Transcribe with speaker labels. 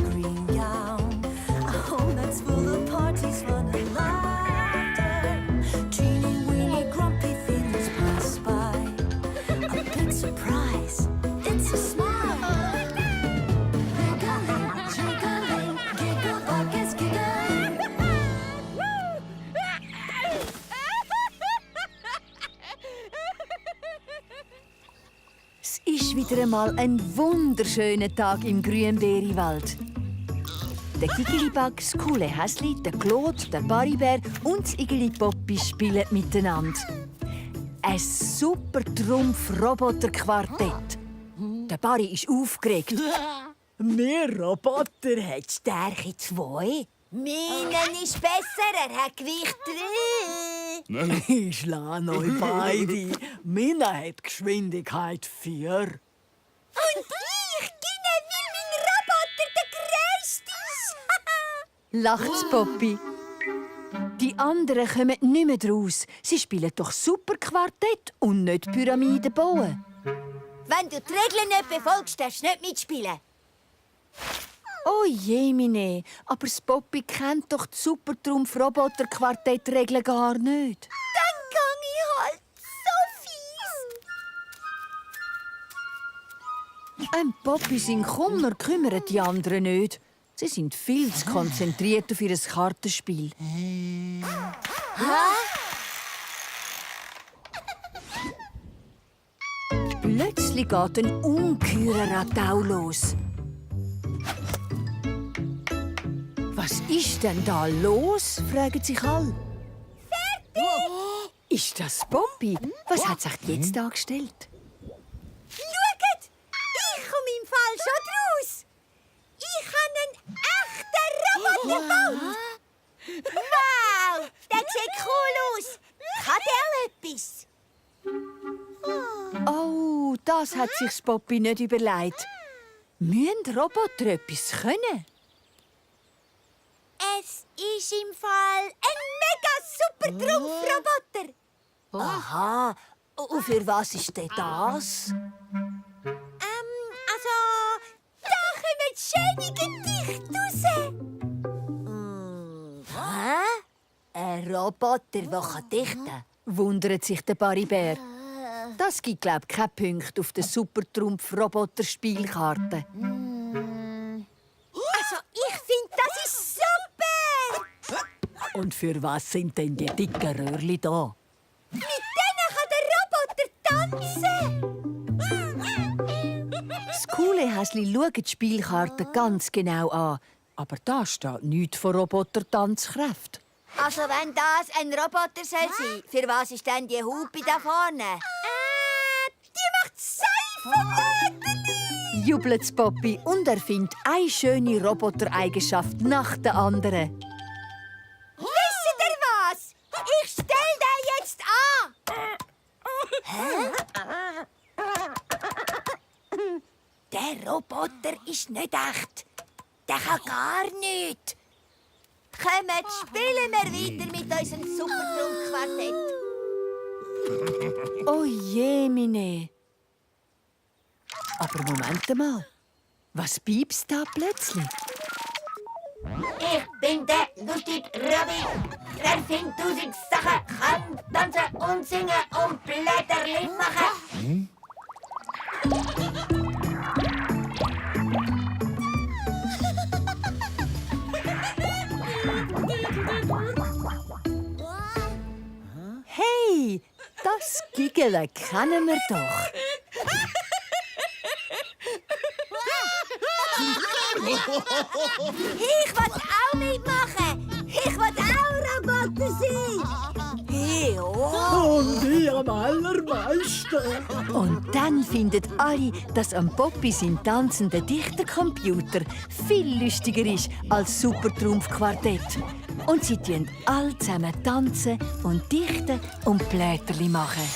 Speaker 1: green gown. A home that's full of parties, fun and laughter. Teeny weeny grumpy feelings pass by. A big surprise, it's a smile. Giggling, jiggling, giggle buckets giggle.
Speaker 2: Es ist wieder einmal ein wunderschöner Tag im Grünbeeriwald. Der Gigelibug, das coole Häsli, der Claude, der Baribär und das Igeli Poppi spielen miteinander. Ein super Trumpf-Roboter-Quartett. Der Barry ist aufgeregt.
Speaker 3: Wir Roboter haben Stärke 2.
Speaker 4: Meinen ist besser, er hat Gewicht 3.
Speaker 3: Ich schlage euch beide. Mina hat Geschwindigkeit 4.
Speaker 4: Und ich gewinne, weil mein Roboter der grösste ist.
Speaker 2: Lacht's Poppi. Die anderen kommen nicht mehr draus. Sie spielen doch super Quartett und nicht Pyramiden bauen.
Speaker 4: Wenn du die Regeln nicht befolgst, darfst du nicht mitspielen.
Speaker 2: Oh je, Mine, aber das Poppi kennt doch die Supertrumpf-Roboter-Quartett-Regeln gar nicht.
Speaker 4: Dann gang ich halt so fies.
Speaker 2: Poppi sein Kummer kümmert die anderen nicht. Sie sind viel zu konzentriert auf ihr Kartenspiel. Plötzlich geht ein ungeheurer Radau los. Was ist denn da los? Fragen sich alle. Fertig! Ist das Poppi? Was hat sich jetzt angestellt?
Speaker 4: Schaut, ich komme im Fall schon draus. Ich habe einen echten Roboter gebaut. Wow, der sieht cool aus. Kann der etwas?
Speaker 2: Oh, das hat sich das Poppi nicht überlegt. Müssen Roboter etwas können?
Speaker 4: Es ist im Fall ein mega super Trumpfroboter.
Speaker 3: Aha. Und für was ist denn das?
Speaker 4: Also, da kommen schöne Gedichte raus.
Speaker 3: Hä? Ein Roboter, der dichten kann?
Speaker 2: Wundert sich der Baribär. Das gibt, glaube ich, keine Punkte auf der Supertrumpf-Roboter-Spielkarte.
Speaker 4: Also, ich finde, das ist super.
Speaker 3: Und für was sind denn die dicken Röhrli da?
Speaker 4: Mit denen kann der Roboter tanzen.
Speaker 2: Das coole Häsli schaut die Spielkarte ganz genau an. Aber da steht nichts von Roboter-Tanzkräften.
Speaker 4: Also, wenn das ein Roboter soll sein, für was ist denn die Hupe da vorne? Die macht Seifenböteli!
Speaker 2: Jubelt das Poppi und erfindet eine schöne Robotereigenschaft nach der anderen.
Speaker 4: Wisst ihr was? Ich stell den jetzt an! Der Roboter ist nicht echt. Der kann gar nichts. Kommt, spielen wir weiter mit unserem Supertrumpfquartett.
Speaker 2: Oh je, Mine. Aber Moment mal. Was piepst da plötzlich?
Speaker 4: Ich bin der lustige Robby. Der findet 1000 Sachen, kann tanzen und singen und Blätterli machen.
Speaker 2: Hey, das Giggeln kennen wir doch.
Speaker 4: Ich will auch mitmachen. Ich will auch Roboter sein.
Speaker 3: Hey,
Speaker 5: Und ich am allermeisten.
Speaker 2: Und dann finden alle, dass am Poppi sein tanzender Dichtercomputer viel lustiger ist als Supertrumpf-Quartett. Und sie tun alle zusammen tanzen und dichten und Blätterli machen.